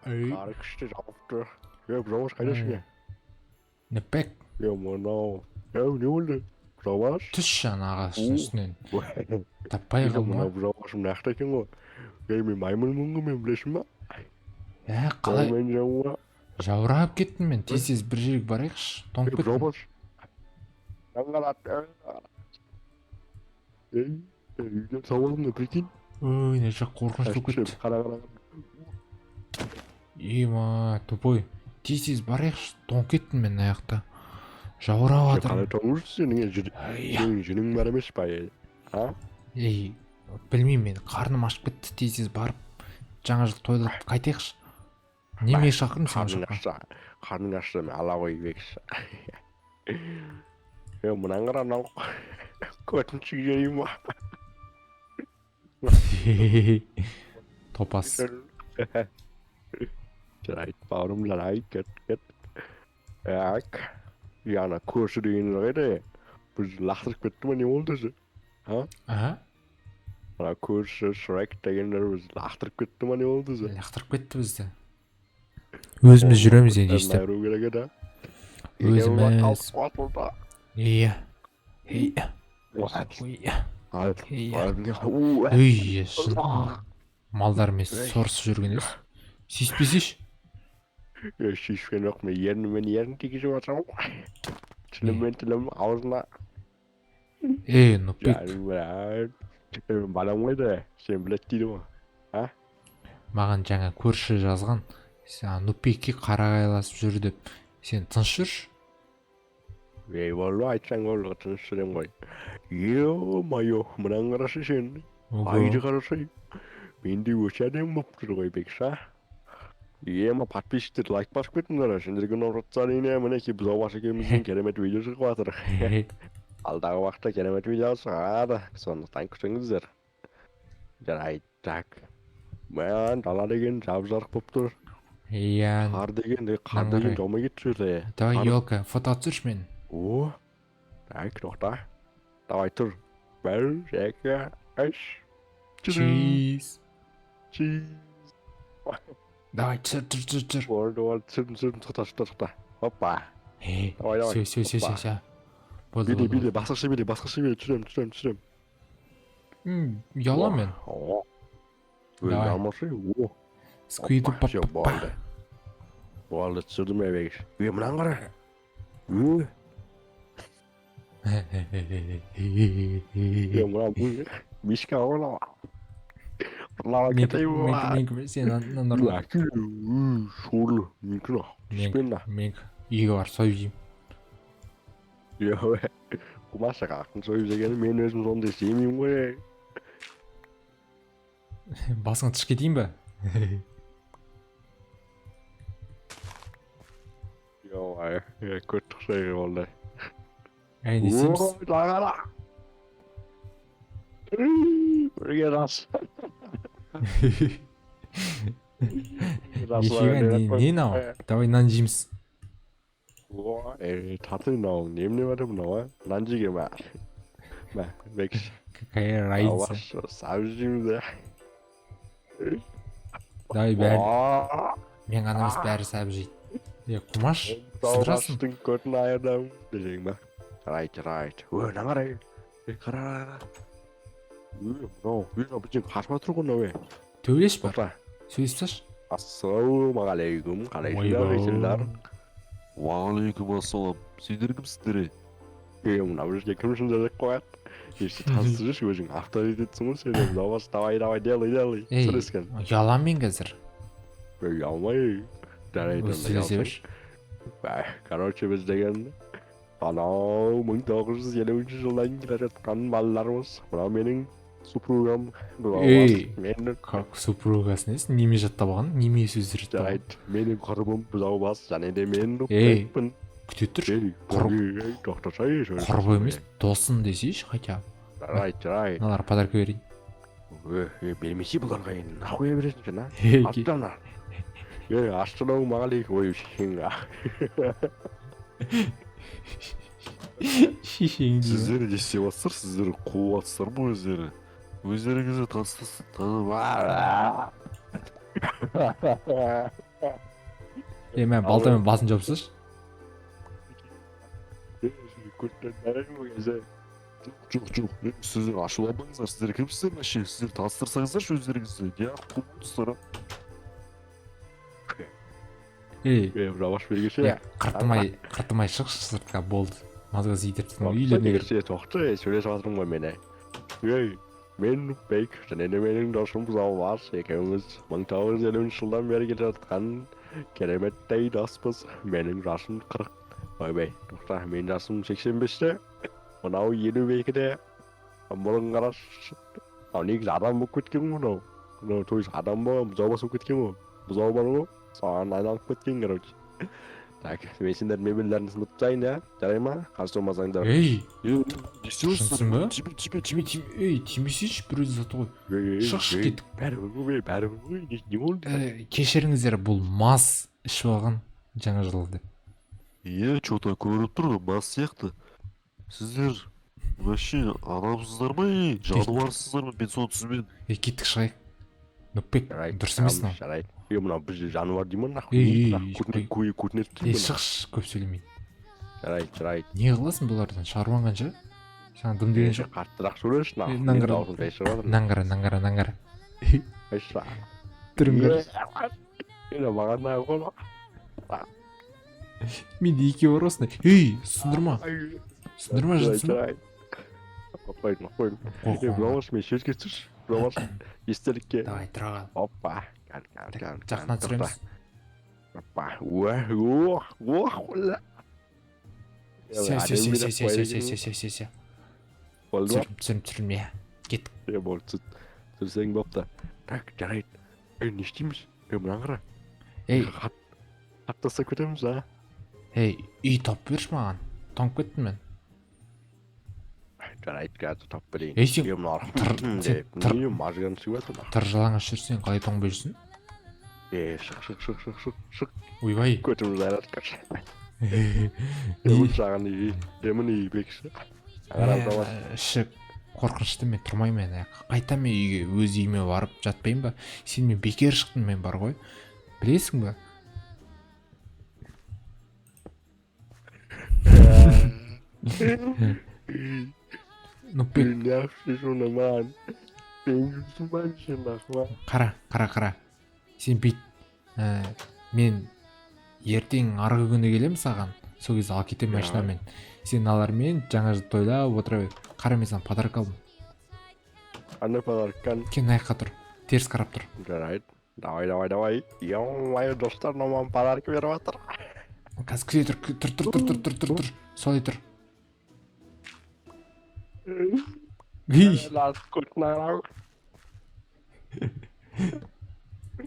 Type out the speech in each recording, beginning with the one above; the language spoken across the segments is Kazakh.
Ей. Қар күшті жауып тұр. Е, бұзаубаш, қайдасың, е? Нүпбек. Е, мынау. Е, не болды? Бұзаубаш? Түсші ана ағаштың О. үстінен. Таппай Е, қалдым мынау ғой. бұзаубаш мына жақта екен ғой. Ей, мен маймылмын ғой, мен, білесің ба? Ә, қалай? Мен жауа. Жаурап кеттім мен. Тез тез бір жерге барайықшы. Тоңып Ей, кеттім. бұзаубаш. Аңғалат. Ей, үйден сау алдым да, прикинь. Ой, мына жақ қорқынышты болып кетті. Қара, қара, қара. Ема, тупой. Тез тез барайықшы. Тоңып кеттім мен мына жақта. Жаурап Сен қалай жатырмын. тоңып жүрсің, сенің, е, Ай, сенің жүнің бар емес па, е? А? Ей, білмеймін, мен қарным ашып кетті. Тез тез барып жаңа жыл тойлап қайтайықшы. Неме шақырдым сені Қарның жаққа? ашса, қарның ашса, мен ала ғой, бекші. Е, мынаны қара, мынау көтін жеймін ба? Топас. Жарайды, бауырым, жарайды, кет, кет. Так, и ана көрші деген қайда, е? Біз лақтырып кетті ма, не болды өзі? А? Ана көрші Шрек дегендер бізді лақтырып кетті ма, не болды өзі? Лақтырып кетті бізді. Өзіміз жүреміз енді өйстіп. Айыру керек еді. Өзіміз. Иә. Иә. Ой. Иә. Үй, шын. Малдармен сорысып жүрген емес. Сүйіспесейші. Сүйіскен жоқ, мен ернімен ерін тигізіп жатырмын. Тіліммен тілім аузына. Ей, Нұрбек, Балам қайда? Сен білет дейді ғой. маған жаңа көрші жазған. Сен Нұрбекке қарағайласып жүр деп. Сен тыныш жүрші. Ей, болды, айтсаң болды, тыныш жүремін ғой. Е-мое, мынаны қарашы сен. Айды қарасай. Менде өте әдемі болып тұр ғой, Бекша. Ема, подписчиктер, лайк басып кетіңдер. Сендерге ұнап жатса, әрине, мінекей, бұзаубаш екеуміздің керемет видео шығып жатыр. Алдағы уақытта керемет видео шығады. Сондықтан күтіңіздер. Жарайды, так. Мә, дала деген жап жарық болып тұр. Иә. Қар деген, е, қар Мынаны деген қарай. жаумай кетті жерде. Давай, Қар- елка, фото түсірші мені. О, так, тоқта. Давай, тұр. Бір, екі, үш. Чиз. Чиз. Давай, түсір, түсір, түсір, түсір. Болды, болды, түсірдім, түсірдім, тоқта, тоқта, тоқта. Опа. Ей, Давай, давай. все, все, все, все, Опа. все. Болды, Биле, болды. биле, басқаша биле, басқаша биле, түсірем, түсірем, түсірем. Ұяламын мен. О. Давай. Алмашы, о. Сквиду Опа, всё, па. болды. Болды, түсірдім, е, Бегіш. Е, мынаны қара. Е, е, мынау бұл мишка ғой мынау. Ұрлап әкетейін ба? Менікі, сен ананы ұрла. Әке, сорлы, менікі мынау. Түспен мына. Менікі. Үйге барып сойып жеймін. Е, қумашы, қақтың сойып жегені, мен өзім сондай жемеймін ғой. Басыңа тышып кетейін ба? Ой, көт ұқсай болды. Әй, не істейміз? Ой, қара. Бірге рас. Нифига, не мынау? Давай нан жейміз. Ой, татыр мынау, немене бар мынау, а? Нан жеген ба? Мә, Бекіш. Какая разница? Сабыз жейміз, е. Давай, бәрі. Мен ғана емес, бәрі сәбіз жейді. Е, Қумаш, сындырасың. Сындырасың. Көтін айырдым десең ба? Жарайды, жарайды. Ө, мына қарай. Е, қара, қара, қара. Ө, мынау, е, мынау бізден қашып жатыр ғой мынау, е. Төбелес бар. Тоқта. Сөйлесіп тасташы. Ассалаумағалейкум, қалайсыңдар, қайсыңдар? Уағалейкум ассалам. Сендер кімсіңдер, е? Е, мынау бізге кім деп қояды. Ешті таныстырып жүрші, өзің авторитетсің ғой сен. Давай, давай, давай, делай, делай. Ей, Сөйлескен. ұяламын мен қазір. Ей, ұялмай. Жарайды, Өзі сөйлесе онда берші. Бә, короче, біз деген анау 1950 жылдан келе жатқан балалармыз. Мынау менің супругам. Мынау Ей. Мен Как супругасы несі? Неме жаттап алған? Неме сөздер жаттап алған? жарайды, менің құрбым бұзаубас және де мен Ей. Нұрбекпін. Күте тұршы. Ей, ей, тоқтасай. Құрбы емес, досым десейші хотя бы. Жарайды, жарайды. Мыналарға подарка берейін. Е, е, бермесе бұларға енді нахуя бересің сен, а? Ей, Астана. Ей, ассалаумағалейкум, ой, шешең. Шешең деймін. Сіздер не істеп жатсыздар? Сіздер қуып жатсыздар ма өздері? Өздеріңізді таныстырсын. Е, мә, балтамен басын жауып тасташы. Жоқ, жоқ, е, сіздер ашуланбаңыздар, сіздер кімсіздер вообще? Сіздер таныстырсаңыздаршы өздеріңізді. Неғып қуып а? Ей, Е, жабаш бергеше. е, қыртымай, қыртымай шықшы сыртқа, болды. Маза сүйдіріп тастадың, үйлеріне кір. Тоқта, тоқта, сөйлесіп жатырмын ғой мен. Ей, мен Бек және де менің досым Бұзаубас екеуміз 1950 жылдан бері келе жатқан кереметтей доспыз. Менің жасым 40. Ойбай, тоқта, менің жасым 85-те. Мынау 52-де. Мұрын қарашы. Мынау негізі адам болып кеткен ғой мынау. Мынау, то есть адам болған, бұзаубас болып кеткен ғой. Бұзау бар ғой, соған айналып кеткен, короче. Так, мен сендердің мебельдерін сындырып тастайын, иә? Жарай ма? Қарсы болмасаңдар. Ей, Е, не істеп Шынсың ба? отырсыздар? Тиме, тиме, тиме, тиме, ей, тимесейші, бір өзі заты ғой. Ей, ей, Шықшы, ей, кеттік. Бәрібір ғой, бәрібір ғой, не болды? Кешіріңіздер, бұл мас ішіп алған жаңа жыл деп. Е, че-то көрініп тұр, мас сияқты. Сіздер вообще адамсыздар ма, е? Жануарсыздар ма? Мен соны түсінбедім. Е, кеттік, шығайық. Нұрбек, Жарайды, дұрыс емес мынау. Жарайды. Е, мынау бізде жануар дей ма, нахуй? Ей, Не ей, нахуй, ей, көтіне көй, көтіне Е, түстей ма, нахуй? шықшы, көп сөйлемей. Жарайды, жарайды. Не қыласың бұлардан? Шаруаң қанша? Саған дым деген жоқ. Қаттырақ сөйлеші, нахуй. Е, мынаны Мен қара. дауысым жай шығып жатыр. Мынаны қара, мынаны қара, мынаны қара. Айша. Түрін қара. Е, маған нахуй ғой. Менде екеуі бар осындай. Ей, сындырма. Ай, Сындырма, жарайды, жынсың ба? жарайды. Қойдым, қойдым. Қой, Е, қой. бұзаубас, мен сөзге түсші. Бұзаубас, естелікке. Давай, тұра қал. Опа. Кән, кән, кән, Жақыннан кән, түсіреміз. Опа. Уә, ох, ох, ула. Все, все, все, все, все, все, все, все, все, все, все. Болды ма? Түсірім, түсірім, түсірім, иә. Кеттік. Е, болды, түсірсең бопты. Так, жарайды. Е, не істейміз? Е, мынаны қара. Ей, Хат тастап кетеміз, а? ей, үй тауып берші маған. Тоңып кеттім мен. Жарайды, қазір тауып берейін. Ей, сен Е, мына тыр- сен деп, тыр- не мажган шығып жатыр. Тыр жалаңаш жүрсең, қалай тоңбай жүрсің? Е, шық, шық, шық, шық, шық, шық. Ойбай. Көтімізді айырады, короче. Не- Е, саған үй, е, міне үй бекші. Қарап давай. Іші қорқынышты, мен тұрмаймын мен. Қайтамын мен үйге, өз үйіме барып жатпаймын ба? Сен мен бекер шықтым мен бар ғой. Білесің ба? Нұрбек, Неғып соны маған? Сен кімсің ба, сен нахуй? Қара, қара, қара. Сен бүйт. Мен ертең арғы күні келемін саған. Сол кезде алып кетемін Я. машинамен. Сен алармен жаңа жыл тойлап отыра бер. Қара, мен саған подарок алдым. Қандай подарок кән? Кел, мына жаққа тұр. Теріс қарап тұр. Жарайды. Давай, давай, давай. Ё-моё, достар, мынау маған подарок беріп жатыр. Қазір күте тұр, тұр, тұр, тұр, тұр, тұр, тұр, тұр. Солай тұр. Ей, Лас көтін ағау.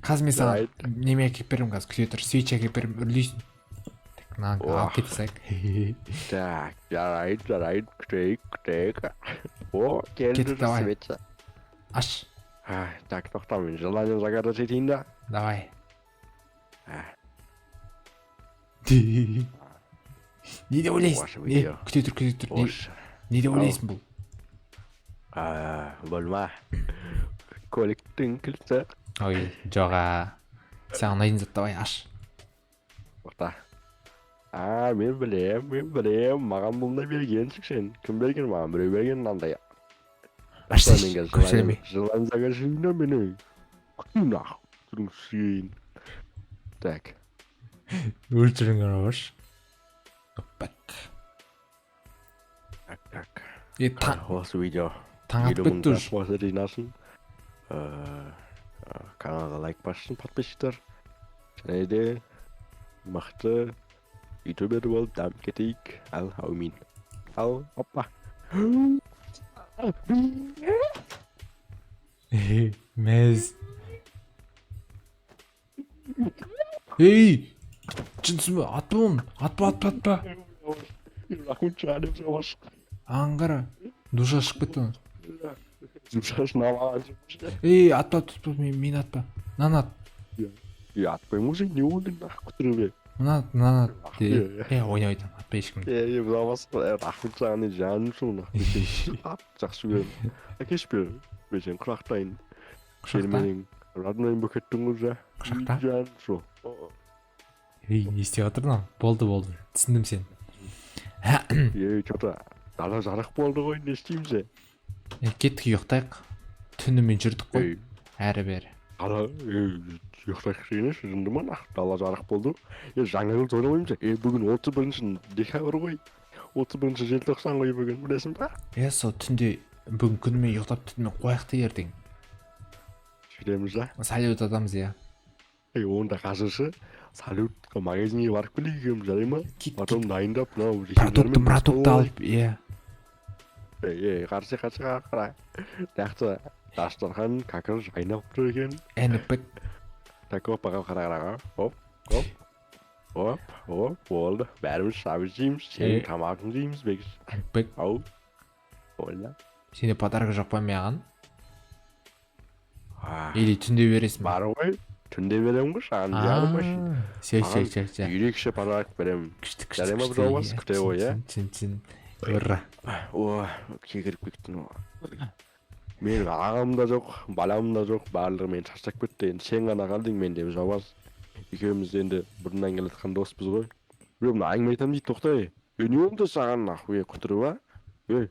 қазір мен саған Жарайды. неме әкеліп беремін қазір, күте тұр. Свеча әкеліп беремін, үрлейсің. Так, мынаны Уah. алып кете салайық. Так, жарайды, жарайды, күтейік, күтейік. О, келді Кеттік, давай. свеча. Аш, Ай, так, тоқта, мен желание загадать етейін да. давай. А. Не деп ойлайсың? Ваше Не, видео. күте тұр, күте тұр. Не, Ош. не деп Ау. ойлайсың бұл? А, болма. Көліктің кілті. Ой, жоға. Саған ұнайтын зат, давай, аш. Тоқта. А, мен білем, мен білем. Маған бұндай бергенсің сен. Кім берген маған? Біреу берген мынандай. Ашсайшы, Мен қазір көп сөйлемей. желание загадать етейін да мені. Нах, түрің сүйейін. Так. Өлтірің қарашы. Оппак. Так, так. Е, таң, Осы видео. таң атып 50 мың кетті уже. просмотр жинасын. Каналға лайк бассын подписчиктер. Және де мықты ютубер болып дамып кетейік. Ал, әумин. Ал, опа. Мәз. Ей! Жынсың ба? Атпа оны. Атпа, атпа, атпа. Рахмет шығарып жабаш. Аңғара. Душа шығып кетті оның. Шашын алған. Ей, атпа, атпа, мені атпа. Мынаны ат. Е, атпаймын ғой, не болды нахуй түріме. Мынаны ат, мынаны ат. Е, Е, ойнап айтамын, атпа ешкімді. е, бұзамас, рахмет саған, жаным сол нахуй. Сені қатты жақсы көремін. Әкеш бер, мен сені құшақтайын. Сен Құшақта. менің Родной болып кеттің ғой уже. Құшақта. Жан сол. Ей, не істеп жатыр мынау? Болды, болды, түсіндім сені. Ей, че-то дала жарық болды ғой, не істейміз, е? Е, кеттік, ұйықтайық. Түнімен жүрдік қой Ей, әрі бері. Дала, ей, ұйықтайық дегенше, жынды ма, нах, дала жарық болды. Е, жаңа жыл тойламаймыз. Е, бүгін 31 декабрь ғой. 31 желтоқсан ғой бүгін, білесің ба? Иә, сол түнде, бүгін күнімен ұйықтап, түнімен қояйық та ертең. Жүреміз да. Салют атамыз, иә. Ей, онда қазірші салютқа магазинге барып келейік екеуміз, жарай ма? Кет. Потом дайындап мынау Продукты, продукты алып, иә. Ей, ей, қарсы, қарсы, қара, жақсы, дастархан как раз жайнап тұр екен. Әніпбек. Так, опа, қара, қара, оп, оп, оп, оп, болды, бәріміз шабы жейміз, сенің Е. тамағыңды жейміз, Бекіш. Әніпбек. Ау, ойла. Сенде подарок жоқ па маған? А, Или түнде бересің ба? бар ғой, түнде беремін ғой саған, жарым вообще. Все, все, Маған все, все. Ерекше подарок беремін. Күшті, күшті, Жарай ма, күшті. Жолбас? Иә, Күте ғой, иә? түсін, түсін, түсін. Ура. О, кекіріп кеттің ғой. Менің ағам да жоқ, балам да жоқ, барлығы мені тастап кетті. Енді сен ғана қалдың менде, Жолбас. Екеуміз енді бұрыннан келе жатқан доспыз ғой. Е, мына әңгіме айтамын дейді, тоқтай. Е, не болды саған, нахуй, құтырып, а? Ей,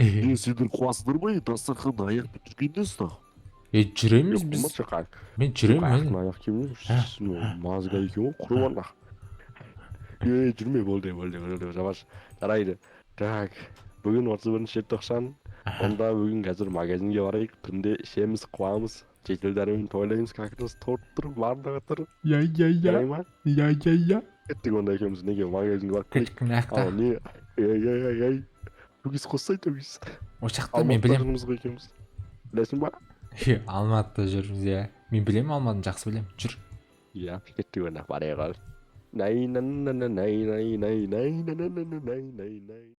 Е, сендер қуасыңдар ма, е, дастарханды аяқпен жүргендесің. Е, жүреміз біз. Қумаса. Мен жүремін мен. Аяқтың аяқ киімі мазга екен ғой, құрып нах. Е, жүрме, болды, болды, болды, Жолбас. Жарайды. Так, бүгін 31 желтоқсан. Онда бүгін қазір магазинге барайық, түнде ішеміз, қуамыз, шетелдермен тойлаймыз, как раз торт тұр, барлығы тұр. Иә, иә, иә. Жарай ма? Иә, иә, иә. Кеттік онда екеуміз неге, магазинге барып келейік. Кеттік мына жақта. Ал не? Ей, ей, ей, ей. 2гиз қоссай, 2гиз. Осы жақта, мен Алматыда білемін. жүрміз ғой екеуміз. Білесің ба? Е, Алматыда жүрміз, иә. Мен білемін, Алматыны жақсы білемін. Жүр. Иә, кеттік онда, барайық ал. Най, на, на, на, най, най, най, най, на, на, на, най, най, най.